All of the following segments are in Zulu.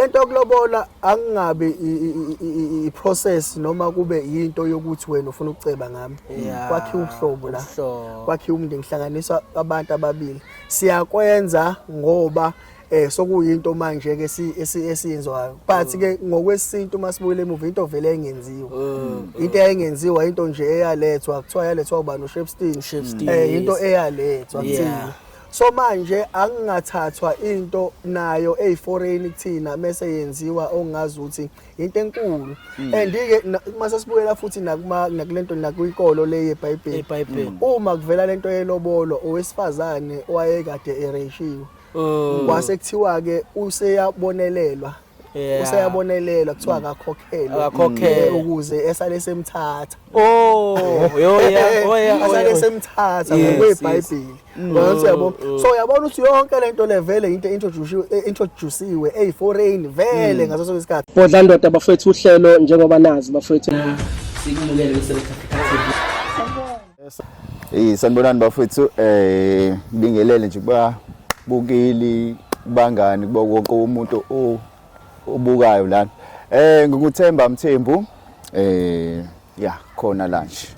Lento yokulobola angingabi i-process noma kube yinto yokuthi wena ufuna ukuceba ngami. Kwakhiwa ubuhlobo la. Ubuhlobo. Kwakhiwa umndeni, kuhlanganiswa abantu ababili. Siyakwenza ngoba sokuyinto manje ke esiyenziwayo, but ke ngokwesintu masibuyele emuva, into vele engenziwa, into eyayingenziwa, into nje eyalethwa, kuthiwa yalethwa ubani, uShepstone. Shepstone, Into eyalethwa kuthina. So manje angingathathwa into nayo eyiforeign kuthina mase yenziwa ongazi ukuthi into enkulu. And ke mase sibuyela futhi nakuma nakulento, nakwikolo le yeBhayibheli. EBhayibheli. Uma kuvela lento yelobolo, owesifazane owayekade ereshiwe, kwase kuthiwa ke useyabonelelwa, useyabonelelwa, kuthiwa akakhokhelwe. Akakhokhelwe. Ukuze esale semthatha. Oh, yo yeah, oh yeah. Oh, asale semthatha ngokweBhayibheli. Uyabona, yabo. So uyabona ukuthi yonke lento le vele into introduce-iwe eyi-foreign vele ngaso sonke isikhathi. Bodla ndoda bafethu, uhlelo njengoba nazi bafethu. Sikumukele kwi-Select Africa TV. Eh, sanibonani bafethu, bingelele nje kuba bukeli, bangani, kuba wonke umuntu obukayo lana. Ngikuthemba Mthembu, ya, khona la nje.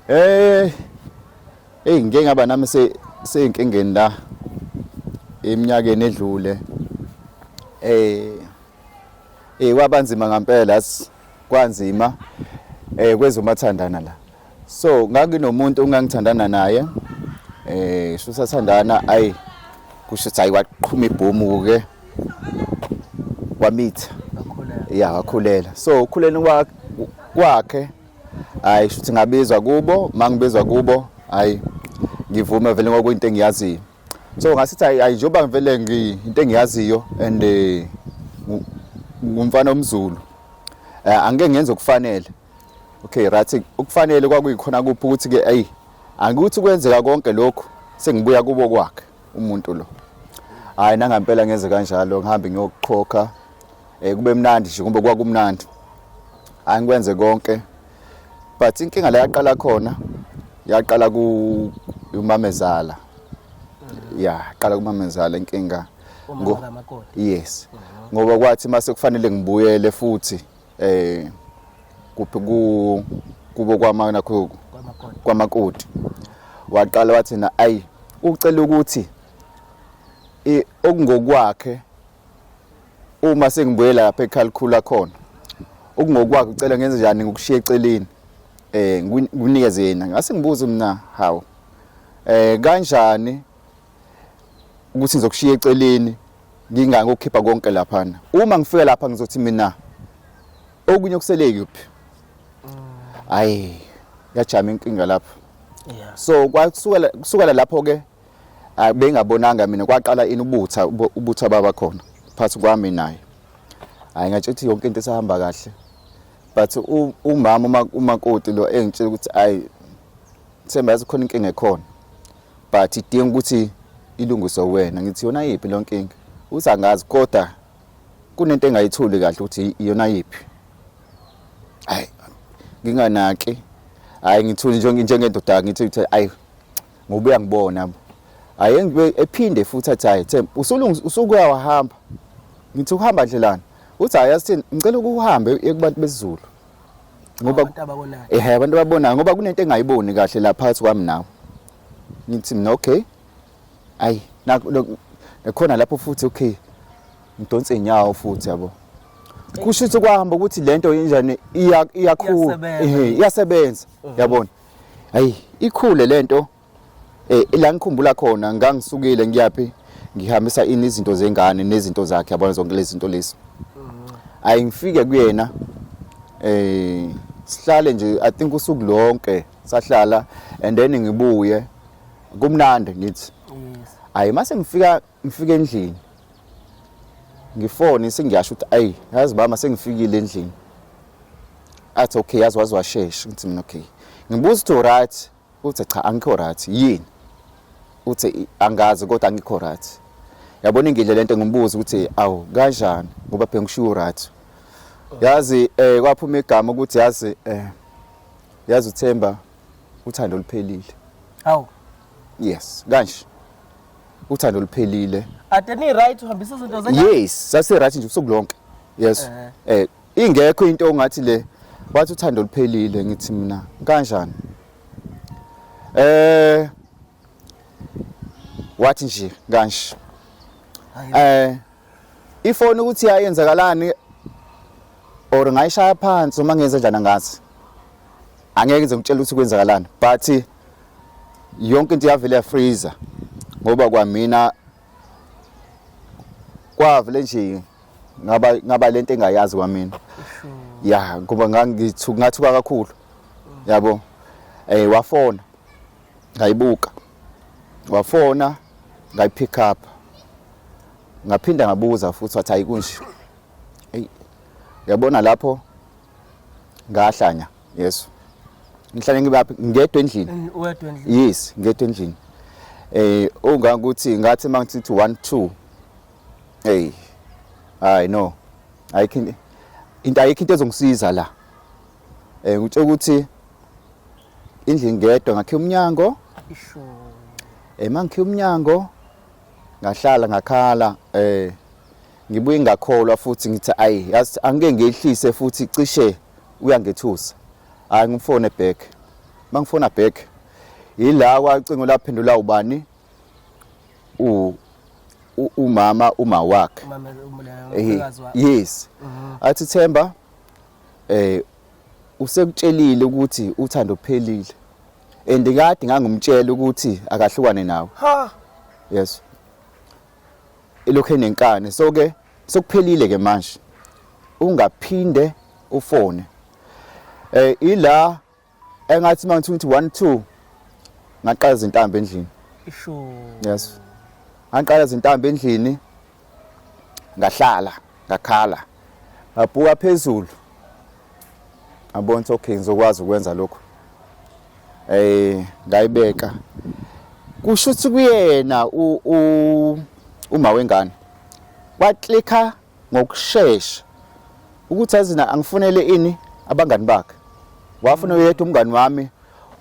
Hey, ngike ngaba nami se seyinkingeni la eminyakeni edlule. Kwabanzima ngempela, yazi, kwanzima kwezomathandana la. So nganginomuntu ongangithandana naye, suthathandana, ayi, kusho ukuthi hayi, waqhuma ibhomu ke, wamitha, ya, wakhulela. So ukhuleni kwakhe, hayi, shuthi ngabizwa kubo. Mangibizwa kubo, hayi, ngivume vele ngokuyinto engiyaziyo. So ngasithi hayi, hayi, njengoba ngivele into engiyaziyo and ngumfana omZulu, angike ngenze okufanele. Okay, right, ukufanele kwakuyikhona kuphi? Ukuthi ke ayi, angikuthi kwenzeka konke lokhu sengibuya kubo kwakhe umuntu lo. Hayi, nangampela ngenze kanjalo, ngihambe ngiyokukhokha, kube mnandi nje, kumbe kwakumnandi. Hayi, ngikwenze konke, but inkinga la yaqala khona, yaqala ku umamezala, ya, qala kumamezala inkinga. Umama kamakoti. Yes, ngoba kwathi mase kufanele ngibuyele futhi kuphi, ku kubo kwama nakho. Kwamakoti. Kwamakoti, waqala wathi na, ayi, ucela ukuthi okungokwakhe uma sengibuyela lapha ekhalikhula khona, okungokwakhe ucela ngenze njani, ngokushiya eceleni, ngikunikeze yena. Ngase ngibuze mina, hawu, kanjani ukuthi ngizokushiya eceleni, ngingangokukhipha konke laphana? Uma ngifika lapha ngizothi mina okunye kusele kuphi? Hayi, yajama inkinga lapho. So kwasukela kusukela lapho ke bengabonanga mina, kwaqala ini, ubutha, ubutha baba khona phakathi kwami naye. Hayi, ngatshela ukuthi yonke into isahamba kahle, but umama, umakoti lo, engitshela ukuthi, ayi Themba, yazi khona inkinga ekhona, but idinga ukuthi ilungiswe wena. Ngithi, yona yiphi lo nkinga? Uthi, angazi, kodwa kunento engayithuli kahle ukuthi iyona yiphi. Hayi, nginganaki, hayi, ngithuli njengendoda, ngithi uthi, ayi, ngoba uyangibona. Hayi, engibe ephinde futhi athi, hayi Themba, usulungisa, usukuya wahamba. Ngithi, uhamba ndlelani? Uthi, hayi, yazi, ngicela ukuhambe kubantu besiZulu ngoba Abantu ababonayo. Ehe, abantu ababonayo, ngoba kunento engayiboni kahle la phakathi kwami nawe. Ngithi mina, okay, ayi, nakhona lapho futhi, okay, ngidonse inyawo futhi, yabo. Kusho ukuthi kwahamba ukuthi lento injani, iyakhula. Iyasebenza. Ehe, iyasebenza, yabona. Hayi, ikhule lento. La ngikhumbula khona, ngangisukile ngiyaphi, ngihambisa ini, izinto zengane nezinto zakhe, yabona, zonke lezi zinto lezi. Ayi, ngifike kuyena, sihlale nje, I think usuku lonke sahlala, and then ngibuye kumnandi, ngithi ayi, mase ngifika, ngifike endlini, ngifone, sengiyasho ukuthi, ayi, yazi mama, sengifikile endlini. Athi, okay, yazi, wazi washesha. Ngithi mina, okay. Ngibuza ukuthi, right? Uthi, cha, angikho right. Yini? Uthi, angazi, kodwa angikho right. Yabona, ingidle lento. Ngimbuza ukuthi, awu, kanjani? Ngoba phela ngishiwo right. Yazi, kwaphuma igama ukuthi, yazi, yazi uThemba, uthando luphelile. Hawu. Yes, kanje. Uthando luphelile. Ade ni right uhambisa izinto zengane? Yes, sase right nje usuku lonke. Yes. Ingekho into ongathi le wathi uthando luphelile ngithi mina kanjani? Wathi nje kanje. Ifoni ukuthi yayenzakalani or ngayishaya phansi uma ngenze njani angazi. Angeke ngize ngitshele ukuthi kwenzakalani but yonke into yavele ya freezer ngoba kwamina kwavele nje ngaba lento engayazi kwamina. Ya ngoba ngathuka kakhulu. Yabo. Wafona ngayibuka. Wafona ngayipick up. Ngaphinda ngabuza futhi wathi ayikunje. Ey yabona lapho ngahlanya. Yes. Ngihlale ngibaphi ngedwa endlini. Wedwa endlini. Yes, ngedwa endlini. Ungakuthi ngathi mangithi 1 2. Hey. Hayi no. Ayikho into ayikho into ezongisiza la. Ngitsho ukuthi indlini ngedwa ngakhe umnyango. Isho. Mangikhe umnyango ngahlala ngakhala ngibuye ngakholwa futhi ngithi ayi yazi angike ngehlise futhi cishe uyangethusa. Hayi ngifone back. Mangifona back ila kwacingo laphendula ubani umama uma wakhe. Yes. Athi Themba usekutshelile ukuthi uthando phelile. And kade ngangumtshela ukuthi akahlukane nawe. Ha. Yes. Elokhu enenkani. So ke sokuphelile ke manje. Ungaphinde ufone. Ila engathi mangithi 1 2 ngaqala izintambo endlini. Isho. Yes. Ngaqala izintambo endlini. Ngahlala, ngakhala. Ngabuka phezulu. Ngabona ukuthi okay ngizokwazi ukwenza lokho. Ngayibeka. Kusho ukuthi kuyena uma wengane. Waklika ngokusheshsha ukuthi azina angifunele ini abangani bakhe. Wafuna uyedwa umngani wami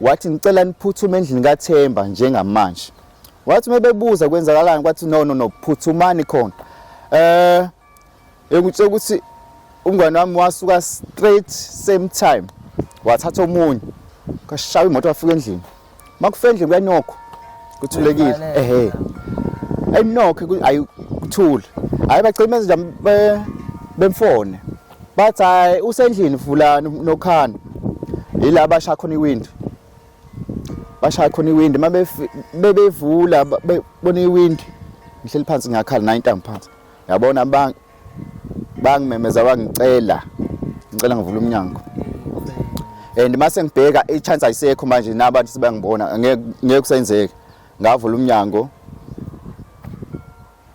wathi ngicela niphuthume endlini kaThemba njengamanje. Wathi mebebuza kwenzakalani kwathi no no no phuthumani khona. Engitshela ukuthi umngani wami wasuka straight same time wathatha omunye kashaya imoto wafika endlini. Makufika endlini kuyanokho kuthulekile. Ehe. Ayinokho ayikuthula. Hayi bagcina nje bemfone. Bathi hayi usendlini vulani nokhana. Yila abasha khona iwindi. Bashaya khona iwindi mabebevula bebona iwindi. Ngihleli phansi ngiyakhala nayo intambo phansi. Yabona bangimemeza bangicela. Ngicela ngivule umnyango. And mase ngibheka i chance ayisekho manje nabantu sebangibona ngeke kusenzeke. Ngavula umnyango.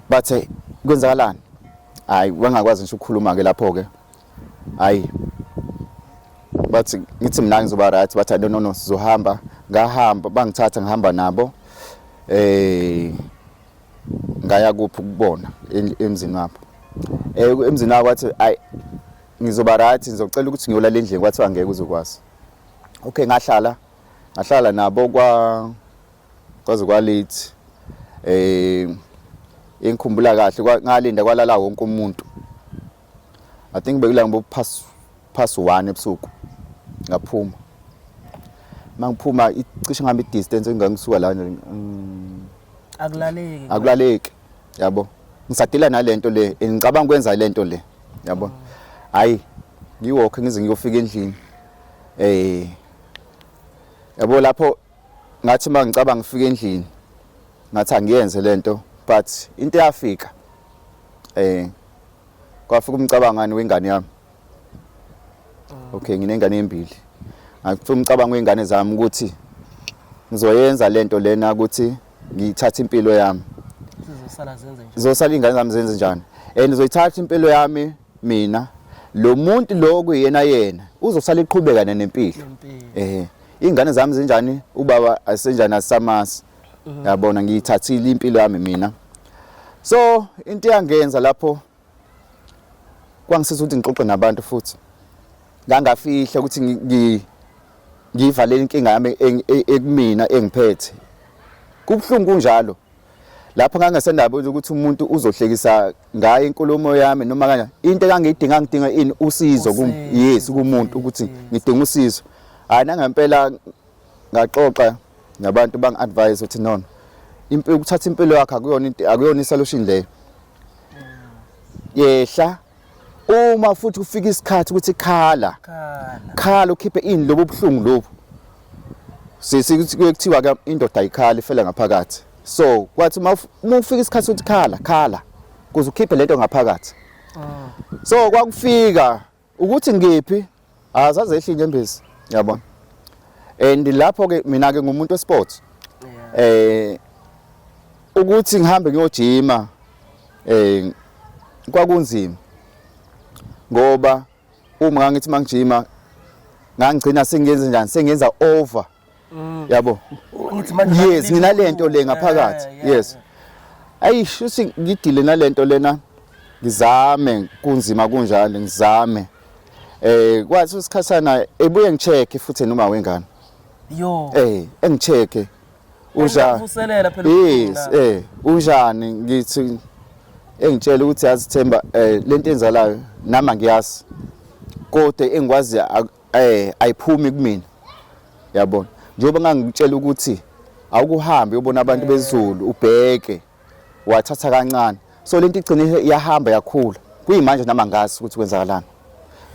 Bathe kwenzakalani? Hayi wangakwazi ngisho ukukhuluma ke lapho ke. Hayi. Bathi ngithi mina ngizoba right bathi no no no sizohamba. Ngahamba bangithatha ngihamba nabo. Ngaya kuphi ukubona emzini wabo. Emzini wabo wathi ayi ngizoba right ngizocela ukuthi ngiyolala endlini kwathiwa ngeke uzokwazi. Okay ngahlala nabo kwaze kwa late. Engikhumbula kahle ngalinda kwalala wonke umuntu. I think bekula ngoba past 1 ebusuku ngaphuma. Mangiphuma icishe ngihamba i-distance engangisuka la nje, Akulaleki. Akulaleki. Yabo. Ngisadila nalento le, ngicabanga ukwenza lento le. Yabo. Hayi, ngiwalk ngize ngiyofika endlini. Yabo lapho ngathi mangicabanga ngifika endlini ngathi angiyenze lento but into eyafika kwafika umcabangani wengane yami. Okay nginengane embili. Ngafika umcabango wengane zami ukuthi ngizoyenza lento lena ukuthi ngithathe impilo yami. Sizosala zenze njani? Zosala ingane zami zenze njani? And ngizoyithatha impilo yami mina. Lo muntu lo kuyena yena uzosala iqhubeka nempilo. Ingane zami zinjani? Ubaba asenjani asamasi. Yabona ngiyithathile impilo yami mina. So into eyangenza lapho kwangisiza ukuthi ngixoxe nabantu futhi. Ngangafihla ukuthi ngiyivalele inkinga yami ekumina engiphethe. Kubhlungu kunjalo. Lapho ngangesendaba ukuthi umuntu uzohlekisa ngayo inkulumo yami noma kanjani. Into engangiyidinga ngidinga ini usizo kum yes kumuntu ukuthi ngidinga usizo. Hayi nangempela ngaxoxa nabantu bangi-advise ukuthi no, impilo ukuthatha impilo yakho akuyona into, akuyona isolution leyo. Yehla uma futhi kufika isikhathi ukuthi khala Khala. Khala ukhiphe ini lobu buhlungu lobu. Sisi kuye kuthiwa ke indoda ayikhali, ifela ngaphakathi. So kwathi uma ufika isikhathi sokuthi khala, khala kuze ukhiphe lento ngaphakathi. So kwakufika ukuthi ngiphi azaze ehla inyembezi, yabona. And lapho ke mina ke ngumuntu wesport, ukuthi ngihambe ngiyojima kwakunzima, ngoba uma ngangithi mangijima ngangigcina sengiyenza njani, sengiyenza over, yabo. Uthi manje Yes, nginalento le ngaphakathi. Yes, ayish uthi ngidile nalento lena, ngizame, kunzima kunjalo, ngizame. Kwathi isikhathana ebuye ngicheck futhi noma wengane. Yo. Engicheck unjani. Uvuselela phela. Yes, unjani, ngithi engitshela ukuthi yazi Themba, lento enzalayo nami angiyazi, kodwa engikwazi ayiphumi kumina, yabona, njengoba ngangikutshela ukuthi awukuhambe uyobona abantu bezulu, ubheke wathatha kancane. So lento igcine iyahamba yakhula, kuyimanje nami angazi ukuthi kwenzakalani,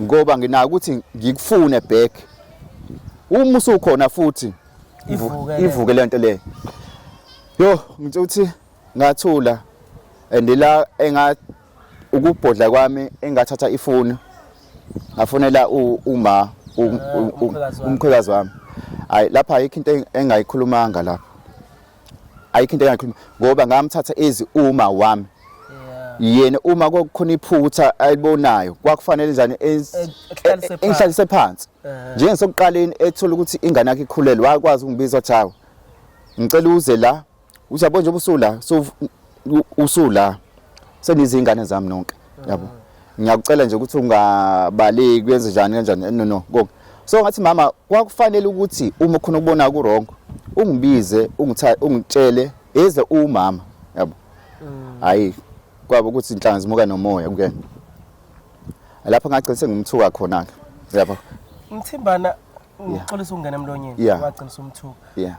ngoba nginako ukuthi ngikufune back uma usukhona futhi. Ivuke le. Ivuke lento le. Yo, ngithe ukuthi ngathula and la enga ukubhodla kwami engathatha ifoni ngafonela uma Umkhwekazi wakho. Umkhwekazi wami. Hayi, lapha ayikho into engayikhulumanga lapha, ayikho into engayikhuluma, ngoba ngamthatha ezi uma wami. Yena uma kwakukhona iphutha ayibonayo kwakufanele njani Ekuhlalise phansi. Engihlalise phansi. Njengesokuqaleni ethola ukuthi ingane yakhe ikhulelwe, wakwazi ukungibiza wathi, hawu, ngicela uze la, uthi yabo njengoba usula, so usula senizingane zami nonke, yabo, ngiyakucela nje ukuthi ungabaleki, kuyenze njani kanjani, no no konke. So ngathi, mama, kwakufanele ukuthi uma khona ukubona ku wrong ungibize, ungitshele eze umama, yabo. Hayi, kwaba ukuthi inhlanga zimuka nomoya kuyena. Lapho ngagcina sengimthuka khona ke, yabo. Mthimbana, ngixolisa ukungena emlonyeni. Wagcina usumthuka. Yeah.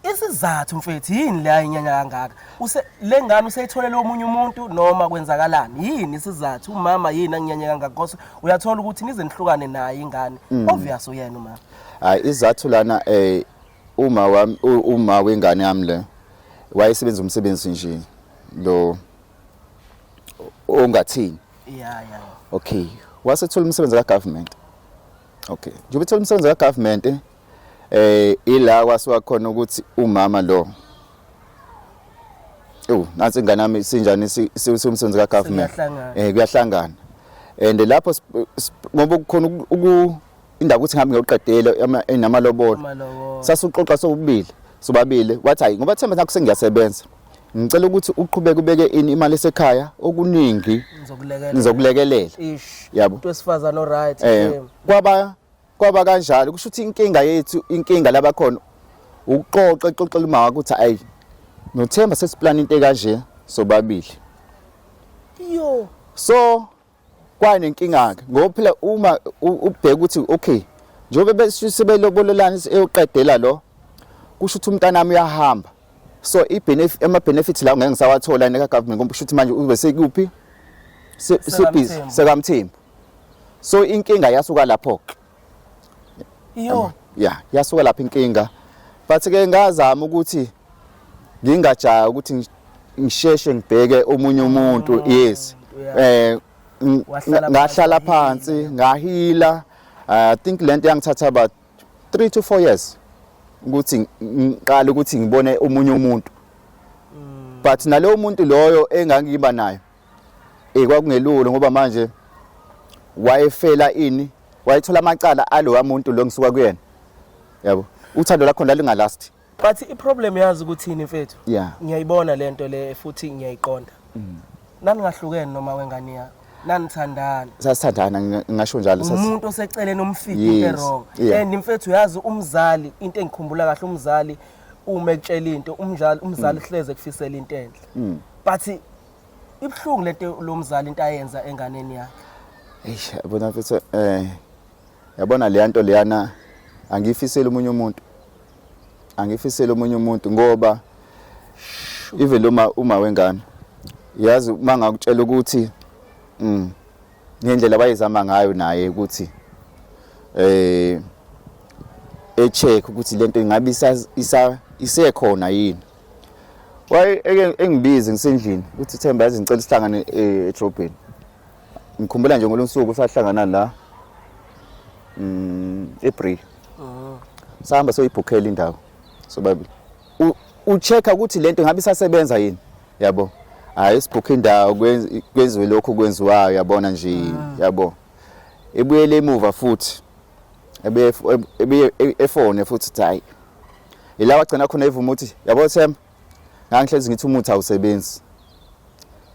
Isizathu mfethu yini le ayinyanya kangaka? Use le ngane useyitholele omunye umuntu noma kwenzakalani? Yini isizathu? Umama yini anginyanya kangaka? Because uyathola ukuthi nize nihlukane naye ingane. Obvious uyena umama. Hayi, izathu lana uma wami uma wengane yami le wayesebenza umsebenzi nje lo ongathini. Okay, wasethola umsebenzi ka government. Okay, njengoba ethola umsebenzi ka government ila kwasuka khona ukuthi umama lo, ewu, nansi ingane yami sinjani, siwumsebenzi ka government. Sekuyahlangana. Kuyahlangana and lapho ngoba kukhona indaba ukuthi ngihambe ngiyoqedela namalobolo. Amalobolo. Sasuxoxa sobubili sobabili, wathi hayi, ngoba Themba nakho sengiyasebenza, ngicela ukuthi uqhubeke ubeke ini imali esekhaya, okuningi Ngizokulekelela. Ngizokulekelela. Ish. Yabo. Umuntu wesifazane o right. Kwaba kanjalo, kusho ukuthi inkinga yethu, inkinga labakhona ukuxoxa, exoxela uma wakho ukuthi ayi, noThemba sesiplan into ekanje sobabili. Yo. So kwanenkinga ke, ngoba phela uma ubheka ukuthi okay, njengoba besebelobolelana eyoqedela lo, kusho ukuthi umntanami uyahamba, so i benefit, ama benefits la ngeke ngisawathola ne ka government, ngoba kusho ukuthi manje ube sekuphi, sebhizi. SekaMthembu. SekaMthembu. So inkinga yasuka lapho ke. Yo. Ya, yasuka lapho inkinga, but ke ngazama ukuthi ngingajahi ukuthi ngisheshe ngibheke omunye umuntu, yes. Wahlala Ngahlala phansi, phansi ngahila. I think lento yangithatha about 3 to 4 years ukuthi ngiqale ukuthi ngibone omunye umuntu, but nalowo muntu loyo engangiba nayo kwakungelula, ngoba manje wayefela ini, wayethola amacala alowa muntu lo ngisuka kuyena, yabo. Uthando lakho lalingalasti. But i-problem yazi ukuthini mfethu? Yeah. Ngiyayibona lento le futhi ngiyayiqonda. Naningahlukene noma wengane yakho. Nanithandana. Sasithandana, ngingasho njalo, Umuntu oseceleni umfice into wrong. And mfethu uyazi umzali, into engikhumbula kahle, umzali Uma ekutshela into umdlali umzali uhleze ekufisela into enhle. But ibuhlungu lento lo mzali into ayenza enganeni yakhe. Eish, yabona mfethu, yabona le nto leyana angiyifiseli omunye umuntu. Angifiseli omunye umuntu ngoba even lo uma wengane yazi uma ngakutshela ukuthi ngendlela abayizama ngayo naye ukuthi e-check ukuthi lento ingabe isa isekhona yini. Waye engibize ngisendlini ukuthi Themba, yazi ngicela sihlangane edrobheni. Ngikhumbula nje ngolunye usuku sahlangana la eBree. Sahamba soyibhukhela indawo sobabili. U-check-a ukuthi lento ngabe isasebenza yini, yabo. Hayi, sibhukhe indawo, kwenziwe lokho kwenziwayo, yabona nje, yabo. Ebuyele emuva futhi ebuye efone futhi uthi hayi, ila wagcina khona evuma ukuthi yabo Themba, ngangihlezi ngithi umuthi awusebenzi,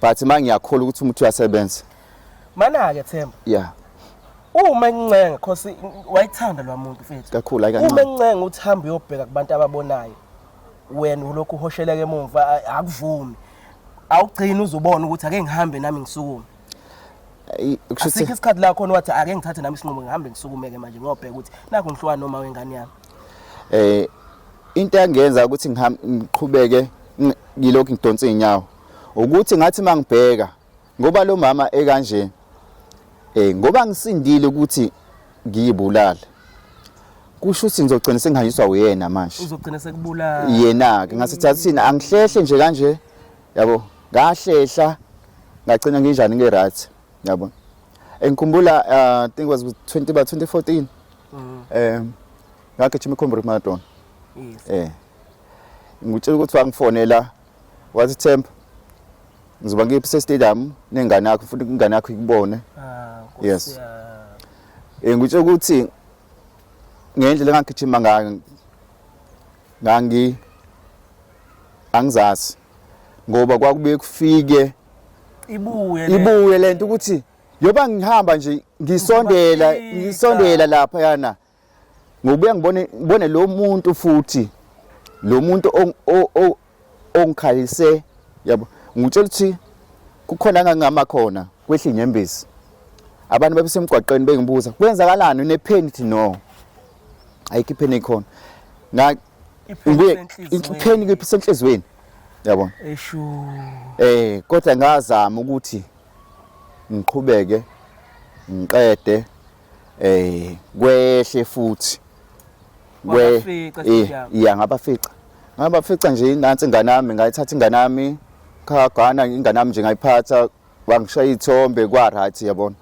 but ma ngiyakholwa ukuthi umuthi uyasebenza. Mana-ke Themba, uma encenga, cause wayithanda lo muntu mfethu kakhulu, hayi uma kancane. Encenga uthi hamba uyobheka kubantu ababonayo, wena ulokhu uhosheleka emumva, akuvumi, awugcini uzubona ukuthi ake ngihambe nami ngisukume. Ayi, kusho asikho ukuthi isikhathi la khona wathi ake ngithathe nami isinqumo, ngihambe ngisukume-ke manje ngiyobheka ukuthi nakhu ngihlukana noma wengane yami. Into engenza ukuthi ngiqhubeke ngilokhu ngidonsa inyawo ukuthi ngathi mangibheka ngoba lo mama ekanje, ngoba ngisindile ukuthi ngiyibulale, kusho ukuthi ngizogcina sengihanjiswa uyena manje. Uzogcina sekubulala. Yena ke ngase thina angihlehle nje kanje, yabo, ngahlehla ngagcina nginjani nge-right, yabo. Engikhumbula, I think it was 20 about 2014, ngagijima iComrades Marathon. Ngitshela ukuthi wangifonela wathi, "Themba, ngizoba ngiphi stadium nengane yakho, futhi ingane yakho ikubone." Ah, Nkosi yami. Ngitshela ukuthi ngendlela engagijima ngayo ngangi angizazi ngoba kwakubuye kufike ibuye le. Ibuye lento ukuthi yoba ngihamba nje ngisondela Ngizobafika. Ngisondela lapha yana ngokubuya ngibone lo muntu futhi lo muntu ongikhalise, yabo. Ngitshela ukuthi kukhona engangihamba khona kwehla inyembezi, abantu babesemgwaqeni bengibuza kwenzakalani, une-pain, ithi no, ayikho i-pain ekhona. I-pain Ngibuye isenhliziyweni. I-pain kephi senhliziyweni, yabona. Eshu. Kodwa ngazama ukuthi ngiqhubeke ngiqede, kwehle futhi Wabafica stadium. Iya, ngabafica nje nansi ingane yami, ngayithatha ingane yami khagana ingane yami nje, ngayiphatha, wangishaya iy'thombe kwa right, yabona,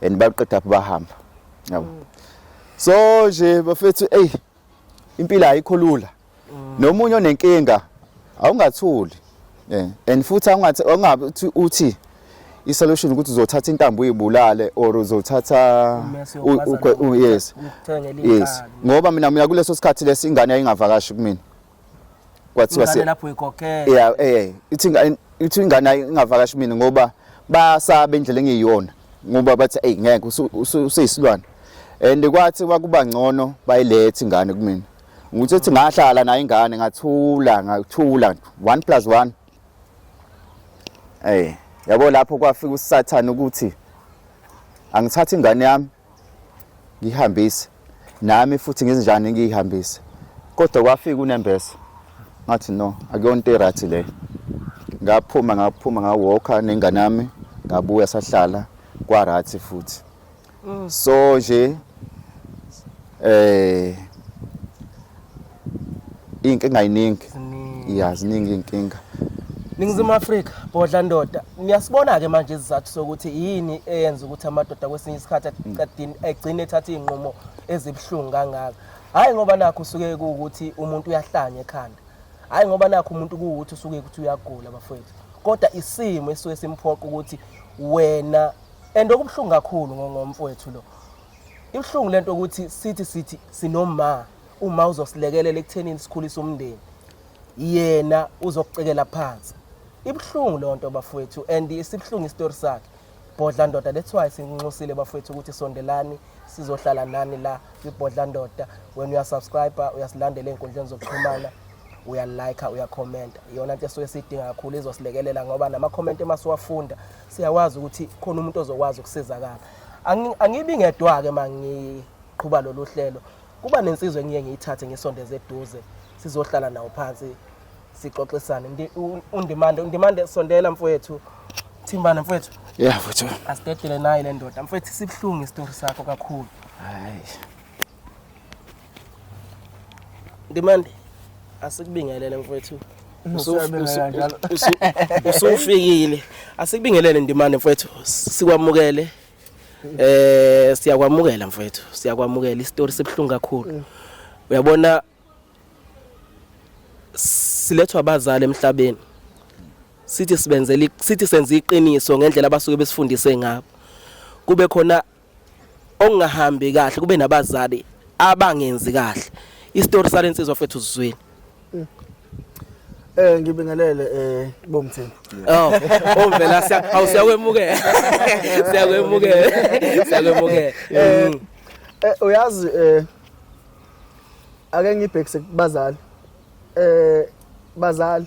and baqeda apho bahamba, yabo. So nje bafethu, ey, impilo ayikho lula. Nomunye onenkinga awungathuli, and futhi awungathi awungabi uthi i-solution ukuthi uzothatha intambo uyibulale or uzothatha Umese uyogwaza noma yes. ukuthengela Yes. inkabi. Ngoba mina kuleso sikhathi lesi ingane yayingavakashi kumina, kwathiwa Ingane lapho uyikhokhela. Yeah, ithi ingane ingavakashi mina ngoba basaba indlela engiyiyona, ngoba bathi ey, ngeke useyisilwane, and kwathi kwakuba ngcono bayilethe ingane kumina, ukuthi ethi ngahlala nayo ingane, ngathula ngathula, 1 plus 1, yabo. Lapho kwafika uSathane ukuthi angithathe ingane yami ngihambise nami futhi ngizinjani ngiyihambise, kodwa kwafika unembeza, ngathi no, akuyona into e-right le. Ngaphuma ngawalka nengane yami, ngabuya, sahlala kwa right futhi. So nje inkinga ayiningi. Ziningi. Ya, ziningi inkinga. Ningizimu Afrika, Bhodla Ndoda, niyasibona ke manje isizathu sokuthi yini eyenza ukuthi amadoda kwesinye isikhathi egcine ethatha izinqumo ezibuhlungu kangaka. Hayi ngoba nakho usuke kuwukuthi umuntu uyahlanya ekhanda. Hayi ngoba nakho umuntu kuwukuthi usuke ukuthi uyagula, bafowethu. Kodwa isimo esuke simphoqa ukuthi wena, and okubuhlungu kakhulu ngomfowethu lo. Ibuhlungu lento ukuthi sithi sinoma uma uzosilekelela ekuthenini sikhulise umndeni, yena uzokucekela phansi. Ibuhlungu leyo nto bafowethu, and isibuhlungu isitori sakhe, Bhodla Ndoda. That's why sinxusile bafowethu ukuthi sondelani sizohlala nani la kwiBhodla Ndoda. Wena uyasubscribe, uyasilandela ey'nkundleni zokuxhumana. Uyalike, uyakhomenta, iyona nto esuke siyidinga kakhulu, izosilekelela ngoba nama-comment emasiwafunda siyakwazi ukuthi khona umuntu ozokwazi ukusizakala. Angibi ngedwa-ke uma ngiqhuba lolu hlelo, kuba nensizwa engiye ngiyithathe ngisondeze eduze, sizohlala nawo phansi sixoxisane. UNdimande, uNdimande, sondela mfowethu. Thimbana mfowethu. Yeah mfowethu. Asidedele naye le ndoda mfowethu, sibuhlungu isitori sakho kakhulu. Hayi. Ndimande, asikubingelele mfowethu. Usufikile. Asikubingelele Ndimande mfowethu, sikwamukele. Siyakwamukela mfowethu, siyakwamukela, isitori sibuhlungu kakhulu. Uyabona silethwa abazali emhlabeni. Sithi sibenzele, sithi senza iqiniso ngendlela abasuke besifundise ngabo. Kube khona okungahambi kahle, kube nabazali abangenzi kahle. Isitori salensizwa mfethu uzizwile. Ngibingelele bomthembu. Oh, oh vela siya awusiyakwemukela. Siyakwemukela. Siyakwemukela. Uyazi ake ngibhekise kubazali. Bazali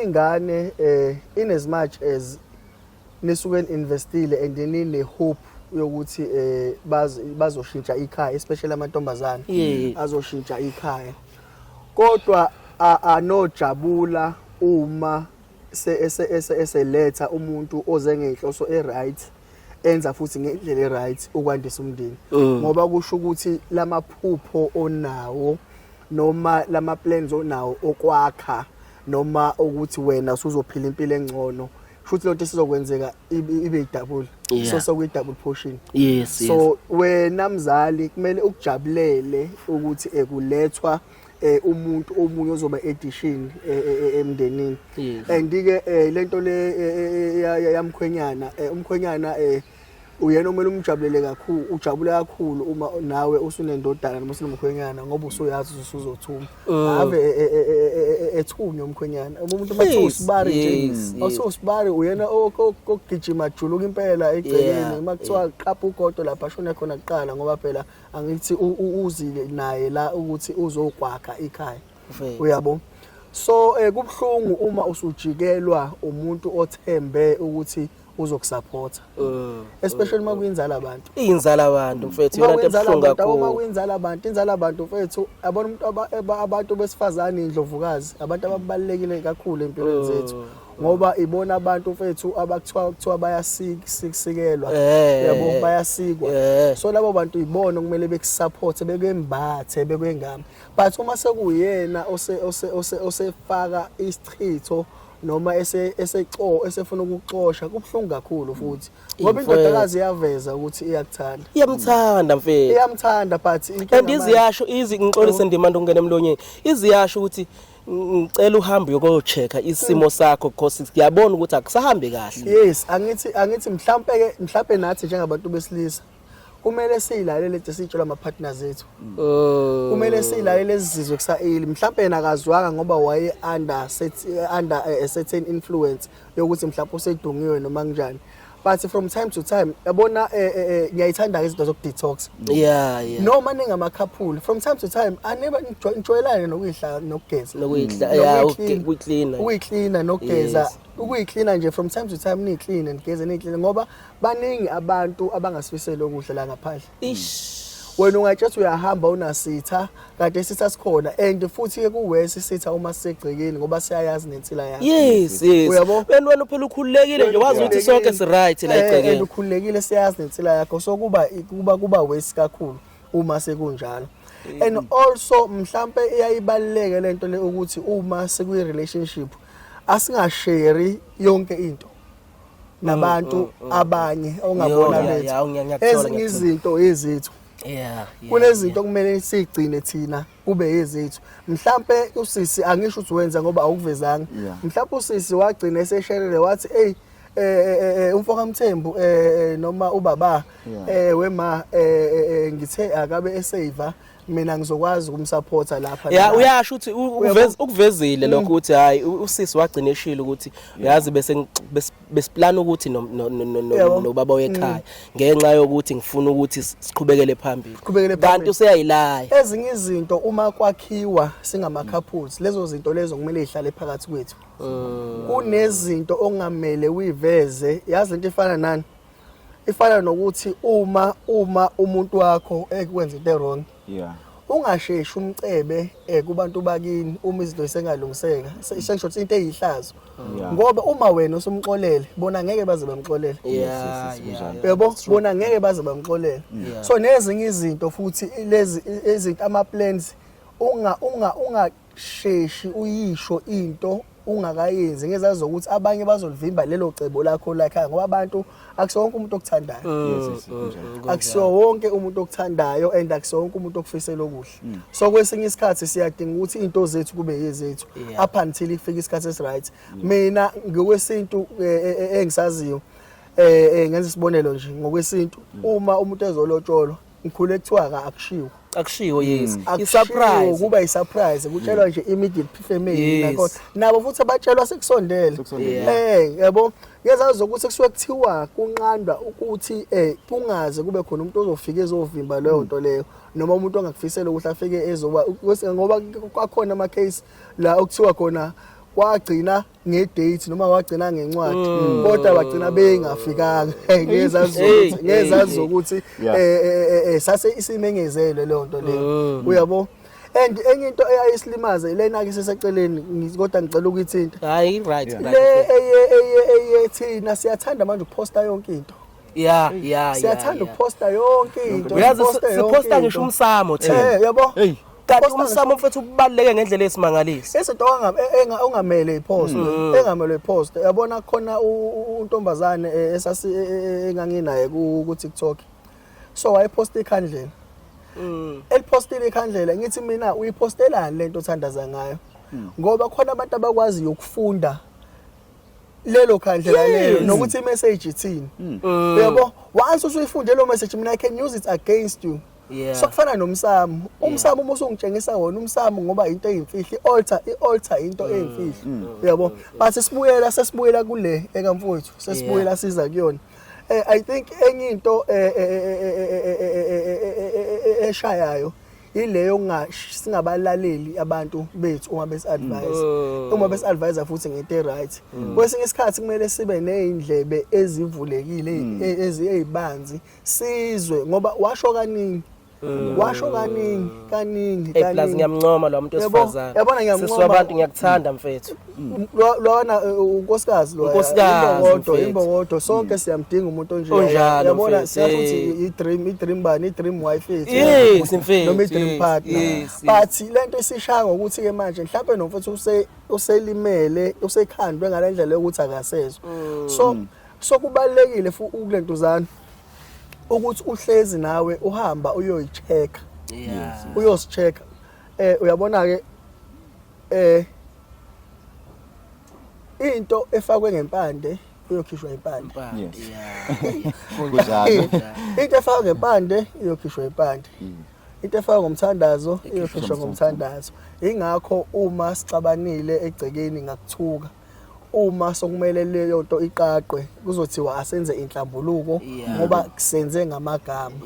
ingane in as much as nisuke investile and nine hope yokuthi bazoshintsha ikhaya, especially amantombazane azoshintsha ikhaya, kodwa anojabula uma eseletha umuntu oze ngenhloso e-right, enza futhi ngendlela e-right ukwandisa umndeni, ngoba kusho ukuthi lamaphupho onawo noma lama plans onawo okwakha noma ukuthi wena usuzophila impilo engcono, futhi lonto isizokwenzeka ibe idouble, so sokuyi double portion. So wena mzali kumele ukujabulele ukuthi ekulethwa umuntu omunye ozoba addition emndenini. And ke lento le yamkhwenyana, umkhwenyana uyena omele umjabulele kakhulu, ujabule kakhulu uma nawe usunendodana noma usunomkhwenyana, ngoba usuyazi ukuthi usuzothuma. Ave ethunywa umkhwenyana, uma umuntu mathiwa usibari nje, awusibari uyena okugijima juluka impela egcekeni, uma kuthiwa qapha ugodo lapha ashone khona kuqala, ngoba phela angithi uzile naye la ukuthi uzokwakha ikhaya, uyabo. So kubuhlungu uma usujikelwa umuntu othembe ukuthi uzokusupporta, especially uma kuyinzala abantu. Inzala abantu mfethu, yona into ebuhlungu kakhulu. Uma kuyinzala abantu, inzala abantu mfethu, yabona umuntu, abantu besifazane indlovukazi, abantu ababalekile kakhulu empilweni zethu, ngoba ibona abantu mfethu abakuthiwa kuthiwa bayasikelwa, yabo, bayasikwa. So labo bantu ibona kumele bekusupport, bekwembathe, bekwengama, but uma sekuyena osefaka isichitho noma esefuna ukuxosha, kubuhlungu kakhulu futhi, ngoba indodakazi iyaveza ukuthi iyakuthanda. Iyamthanda mfethu. Iyamthanda, but and iziyasho izi, ngixolise Ndimande ukungena emlonyeni, iziyasho ukuthi ngicela uhambe uyocheck-a isimo sakho because siyabona ukuthi akusahambi kahle. Yes, angithi mhlambe ke, mhlambe nathi njengabantu besilisa kumele siyilalele lento esiyitshelwa ama-partners ethu. Kumele siyilalele ezizwe kusa-early. Mhlambe yena akazwanga ngoba waye under a certain influence yokuthi mhlawumbe usedungiwe noma kanjani, but from time to time, yabona, ngiyayithanda izinto zoku-detox. Noma ningama-couple, from time to time anibe nijwayelane nokuyihla nokugeza. Nokuyihla, yeah, ukuyiklina. Ukuyiklina nokugeza, ukuyiklina nje from time to time, niyikline, nigeze, niyikline, ngoba baningi abantu abangasifiseli okuhle la ngaphandle. Ish. Wena ungatshela uyahamba unasitha, kanti isitha sikhona, and futhi ke kuwesi isitha uma sisegcekeni, ngoba siyayazi nensila yakho. Yes. Uyabo? Wena phela ukhululekile nje, wazi ukuthi sonke si right la egcekeni. And ukhululekile, siyazi nensila yakho, so kuba worse kakhulu uma sekunjalo. And also mhlambe iyayibaluleke lento le ukuthi uma sekuyi relationship asingashare yonke into nabantu abanye ongabona bethu, ezinye izinto ezethu, kunezinto okumele sigcine thina kube ezethu. Mhlambe usisi, angisho ukuthi wenza ngoba awukuvezanga, mhlambe usisi wagcina esesherele wathi hey, umfo kaMthembu noma ubaba wema ngithe akabe esave. Mina ngizokwazi ukumsupporta lapha Ya, nalapha. uyasho ukuthi Uyabo? Ukuvezile lokho ukuthi hayi, usisi wagcina eshilo ukuthi uyazi bese besiplan ukuthi nobaba wekhaya ngenxa yokuthi ngifuna ukuthi siqhubekele phambili. Siqhubekele Kanti phambili. useyayilaya. Ezinye izinto uma kwakhiwa singama-couples, lezo zinto lezo kumele zihlale phakathi kwethu. Kunezinto ongamele uyiveze. Yazi lento ifana nani? Ifana nokuthi uma umuntu wakho ekwenza into wrong, ungasheshi umcebe kubantu bakini uma izinto zisengalungiseka. Sengisho ukuthi into eyihlazo, ngoba uma wena usumxolele, bona ngeke baze bamxolele. Yes, kunjalo. Yebo, bona ngeke baze bamxolele. So nezinye izinto futhi lezi izinto, ama plans, unga ungasheshi uyisho into ungakayenzi, ngezazi ukuthi abanye bazolivimba lelo cebo lakho lakhaya, ngoba abantu akusiwo wonke umuntu okuthandayo. Yes, kunjalo. Akusiwo wonke umuntu okuthandayo and akusiwo wonke umuntu okufisela okuhle. So kwesinye isikhathi siyadinga ukuthi into zethu kube yezethu up until ifike isikhathi esiright. Mina ngokwesintu engisaziyo, ngenza isibonelo nje, ngokwesintu uma umuntu ezolotsholwa, ngikhule kuthiwa ka akushiwo. Akushiwo, yes. Akushiwo, I-surprise. Kuba i-surprise, kutshelwa nje immediate family. Nakhona nabo futhi abatshelwa sekusondele. Sekusondele. Yabo, ngezazi ukuthi kusuke kuthiwa kunqandwa ukuthi kungaze kube khona umuntu ozofika ezovimba leyo nto leyo, noma umuntu ongakufisela ukuthi afike ezoba, ngoba kwakhona ama case la okuthiwa khona kwagcina ngedate noma wagcina ngencwadi, kodwa bagcina bengafikanga, ngezazi Hey, ukuthi ngezazi hey, ukuthi sase isimengezelwe leyo nto leyo, uyabo. And enye into eyayisilimaze lena ke siseceleni, kodwa ngicela ukuyithinta. Hayi, right. Le eye thina siyathanda manje ukuposta yonke into. Siyathanda ukuposta yonke into. Uyazi siposte yonke siposta into. ngisho umsamo thina. Yabo. Hey. Kanti Posta umsamo, mfethu, ubaluleke ngendlela esimangaliso. Izinto ongamele ipost, engamele ipost. Yabona khona untombazane esasi enganginaye ku TikTok, so wayeposta ikhandlela, elipostile ikhandlela. Ngithi mina, uyipostelani lento othandaza ngayo? Ngoba khona abantu abakwaziyo ukufunda lelo khandlela lelo nokuthi imessage ithini, uyabo. Once usuyifunde lo message, mina I can use it against you. So kufana nomsamo. Umsamo uma usungitshengisa wona umsamo, ngoba into eyimfihlo, i-altar, i-altar into eyimfihlo, uyabo. But sibuyela, sesibuyela kule ekamfowethu, sesibuyela siza kuyona. I think enye into eshayayo ileyo singabalaleli abantu bethu uma besi-advise, uma besi-advise futhi ngento e-right. Kwesinye isikhathi kumele sibe ney'ndlebe ezivulekile, ezibanzi, sizwe, ngoba washo kaningi, washo kaningi kaningi. Hey, plus ngiyamncoma lo muntu wesifazane. Yabona, ngiyamncoma. Sisi wabantu, ngiyakuthanda mfethu. Lona unkosikazi lo. Unkosikazi, imbokodo. Mfethu. Imbokodo, sonke siyamdinga umuntu onje. Onjalo, Yabona, mfethu, siyasho ukuthi i-dream, i-dream bani, i-dream wife yethu. Yes, mfethu, Noma i-dream partner. But lento isishaya ngokuthi ke manje mhlawumbe nomfethu uselimele, usekhandwe ngale ndlela yokuthi akasezwa. So kubalekile futhi ukulentuzana ukuthi uhlezi nawe uhamba uyoyi-check, uyosicheck. Uyabona ke, into efakwe ngempande iyokhishwa impande. Yes. Kunjalo. Kunjalo. Into efakwe ngempande iyokhishwa impande, into efakwe ngomthandazo iyokhishwa ngomthandazo. Ingakho uma sixabanile egcekeni ngakuthuka, uma sokumele leyo nto iqaqwe, kuzothiwa asenze inhlambuluko, ngoba kusenze ngamagama.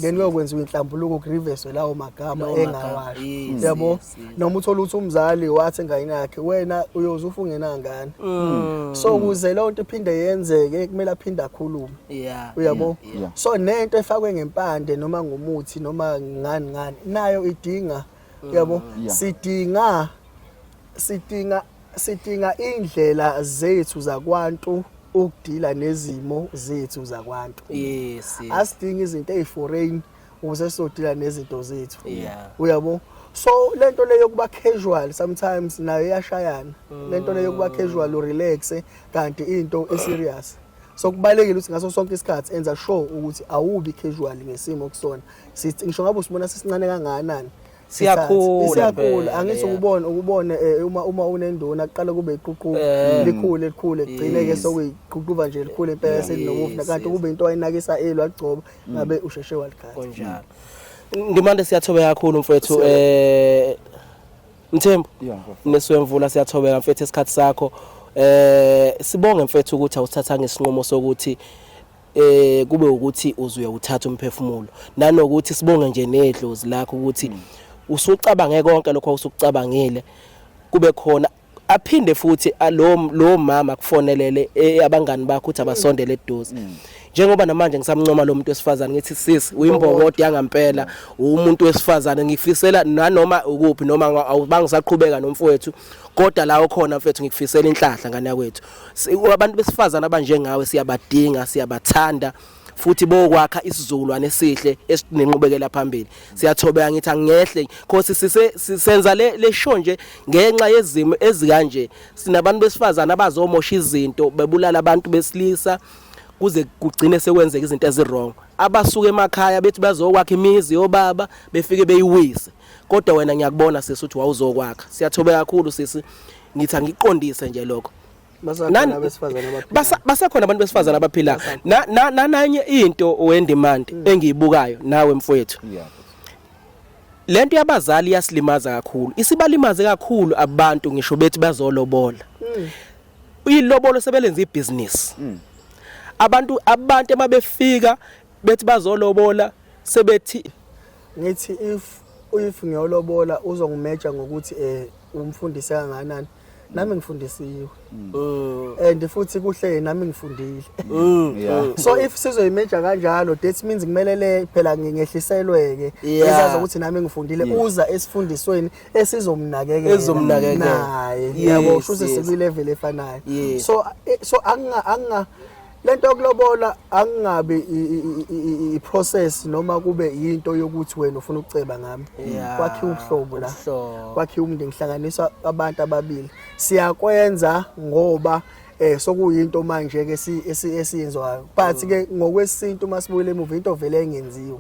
Then kuyokwenziwa inhlambuluko, kuriveswe lawo magama Lawo magama, engawasho, yabo. Noma uthola ukuthi umzali wathi enganeni yakhe, wena uyoze ufe ungenangane. So ukuze leyo nto iphinde yenzeke, kumele aphinde akhulume, uyabo. So nento efakwe ngempande noma ngomuthi noma ngani ngani nayo idinga, yabo. Sidinga indlela zethu zakwantu ukudila nezimo zethu zakwantu. Asidingi izinto eziforeign ukuze sizodila nezinto zethu, uyabo. So lento leyo yokuba casual sometimes nayo iyashayana, lento leyo yokuba casual, urelax kanti into eserious. So kubalekile ukuthi ngaso sonke isikhathi enza sure ukuthi awubi casual ngesimo kusona. Sithi ngisho ngabe usibona sisincane kangakanani, Siyakhula siyakhula. phela, Angithi ukubona ukubone uma unenduna kuqala kube iququba, likhule likhule, kugcine ke sokuyiququba nje, likhule impela, selinobufu, kanti kube into ayinakisa elo agcoba ngabe usheshe walikhatha. Kunjalo. Ndimande, siyathobeka kakhulu mfowethu. Mthembu Neswemvula, siyathobeka mfethu esikhathi sakho. Sibonge mfethu ukuthi awusithathanga isinqumo sokuthi kube ukuthi uzuye uthatha umphefumulo, nanokuthi sibonge nje nedlozi lakho ukuthi usucabange konke lokho usukucabangile, kube khona aphinde futhi lo mama akufonelele abangani bakho ukuthi abasondele eduze. Njengoba namanje ngisamncoma lo muntu wesifazane, ngithi sisi, uyimbokodo yangampela, umuntu wesifazane. Ngifisela nanoma ukuphi, noma awubangisaqhubeka nomfowethu, kodwa la ukhona mfethu ngikufisela inhlahla, ngane yakwethu. Abantu besifazane abanjengawe siyabadinga, siyabathanda futhi, bokwakha isizukulwane esihle esinenqubekela phambili. Siyathobeka, ngithi angehle khosi sise senza le show nje ngenxa yezimo ezikanje. Sinabantu besifazane abazomosha izinto, bebulala abantu besilisa, kuze kugcine sekwenzeka izinto ezi-wrong. Abasuka emakhaya bethi bazokwakha imizi yobaba, befike beyiwise. Kodwa wena ngiyakubona sisi ukuthi wawuzokwakha. Siyathobeka kakhulu sisi, ngithi angiqondise nje lokho. Basakhona abesifazane abaphilayo. Basakhona abantu besifazane abaphila. Nanye into wendimandi engiyibukayo nawe mfowethu, lento yabazali iyasilimaza kakhulu, isibalimaze kakhulu abantu. Ngisho bethi bazolobola, ilobolo sebelenza ibhizinisi. Abantu emabefika bethi bazolobola, sebethi Ngithi if ngiyolobola, uzongimeja ngokuthi umfundisi kangakanani. Nami ngifundisiwe and futhi kuhle nami ngifundile. So if sizoyimeja kanjalo, that means kumele le phela ngehliselwe ke ezazi ukuthi nami ngifundile, uza esifundisweni esizomnakekela. Ezomnakekela. Naye yabo, shuthi sikwi-level efanayo. So anga lento yokulobola angingabi i-process noma kube yinto yokuthi wena ufuna ukuceba ngami. Kwakhiwa ubuhlobo la. Ubuhlobo. Kwakhiwa umndeni, kuhlanganiswa abantu ababili. Siyakwenza ngoba sokuyinto manje ke esiyenziwayo, but ke ngokwesintu masibuyele emuva, into vele engenziwa,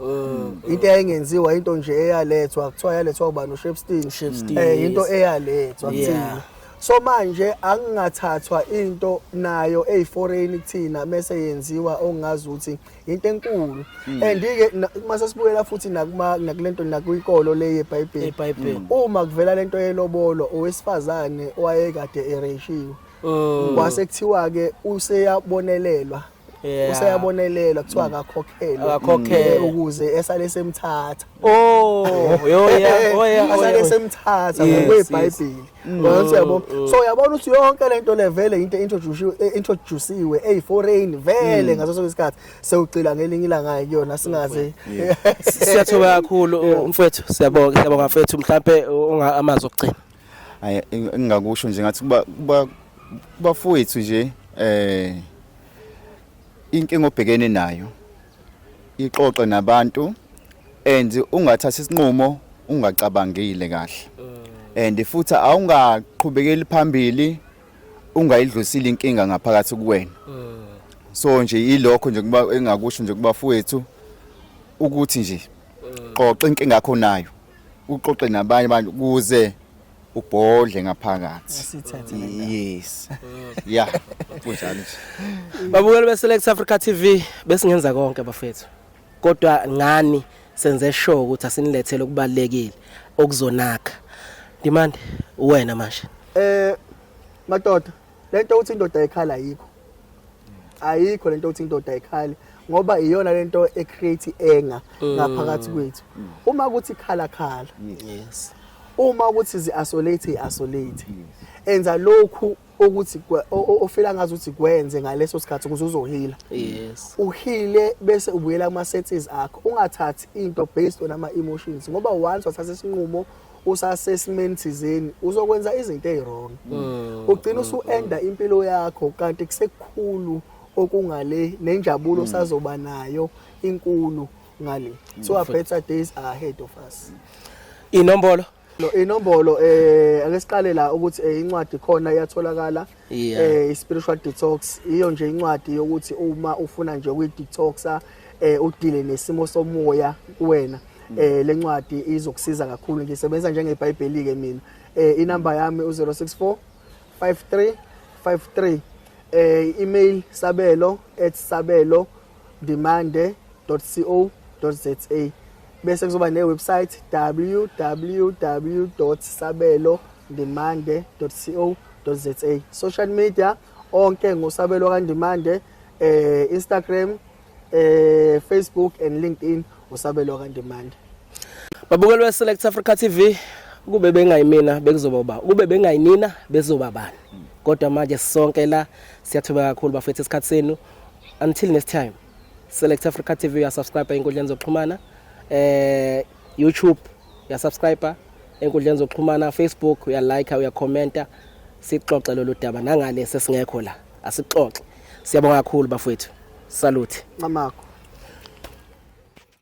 into eyayingenziwa, into nje eyalethwa, kuthiwa yalethwa ubani, uShepstone. Shepstone, Into eyalethwa kuthina. So manje angingathathwa into nayo eyiforeign kuthina mase yenziwa ongazi ukuthi into enkulu. And ke mase sibuyela futhi nakuma nakulento, nakuyinkolo le yeBhayibheli. EBhayibheli. Uma kuvela lento yelobolo, owesifazane owayekade ereshiwe, kwase kuthiwa ke useyabonelelwa, useyabonelelwa, kuthiwa akakhokhelwe. Akakhokhelwe. Ukuze esale semthatha. Oh, yo yeah, oh yeah, oh Asale yeah. semthatha ngokweBhayibheli. Uyabona, yabo, so uyabona ukuthi yonke lento le vele into introduce-iwe eyi-foreign vele ngaso sonke isikhathi. Sewugcila ngelinye ilanga kuyona, singaze. Siyathoba kakhulu mfowethu, siyabonga, siyabonga mfowethu. Mhlambe unga amazwi okugcina. Hayi, engingakusho nje ngathi kuba kubafowethu nje, inkinga obhekene nayo ixoxe nabantu and ungathatha isinqumo ungacabangile kahle, and futhi awungaqhubekeli phambili ungayidlulisile inkinga ngaphakathi kuwena. So nje ilokho nje kuba engakusho nje kubafowethu ukuthi nje xoxa inkinga yakho nayo, uxoxe nabanye abantu ukuze ubhodle ngaphakathi. Asithethe le ndaba. Yes, yeah, kunjalo nje. Babukeli be-Select Africa TV, besingenza konke bafethu. Kodwa ngani senze sure ukuthi asinilethele okubalekile okuzonakha. Ndimande, wena manje. Madoda, lento ukuthi indoda ayikhala ayikho. Ayikho lento ukuthi indoda ayikhali, ngoba iyona lento ecreate anger ngaphakathi kwethu. Uma kuthi khala, khala. Uma ukuthi zi-isolate, isolate. Enza lokhu ukuthi ofila ngazi ukuthi kwenze ngaleso sikhathi ukuze uzoheala. Uheale bese ubuyela kuma senses akho. Ungathathi into based on ama emotions, ngoba once wathatha isinqumo usasesimeni thizeni, uzokwenza izinto eziwrong. Ugcina usu-enda impilo yakho, kanti kusekukhulu okungale, nenjabulo sazoba nayo inkulu ngale. So our better days are ahead of us. Inombolo. No, inombolo, ake siqale la ukuthi incwadi khona iyatholakala. I-spiritual detox iyo nje incwadi yokuthi uma ufuna nje ukuyi-detoxa, udeale nesimo somoya kuwena, lencwadi izokusiza kakhulu. Ngisebenza njengeBhayibheli ke mina. Inamba yami u064 53 53, email sabelo@sabelondimande.co.za. Bese kuzoba ne-website www.sabelondimande.co.za. Social media onke ngoSabelo kaNdimande, Instagram, Facebook and LinkedIn, uSabelo kaNdimande. Babukeli we-Select Africa TV, kube bengayimina bekuzoba uba, kube bengayinina bezoba bani. Kodwa manje sonke la siyathobeka kakhulu bafethu isikhathi senu. Until next time, Select Africa TV, uyasubscribe ey'nkundleni zokuxhumana, YouTube uyasubscribe ey'nkundleni zokuxhumana, Facebook uyalike, uyakhomenta, sixoxe lolu daba nangale sesingekho la asixoxe. Siyabonga kakhulu bafethu, salute. Ncamakho.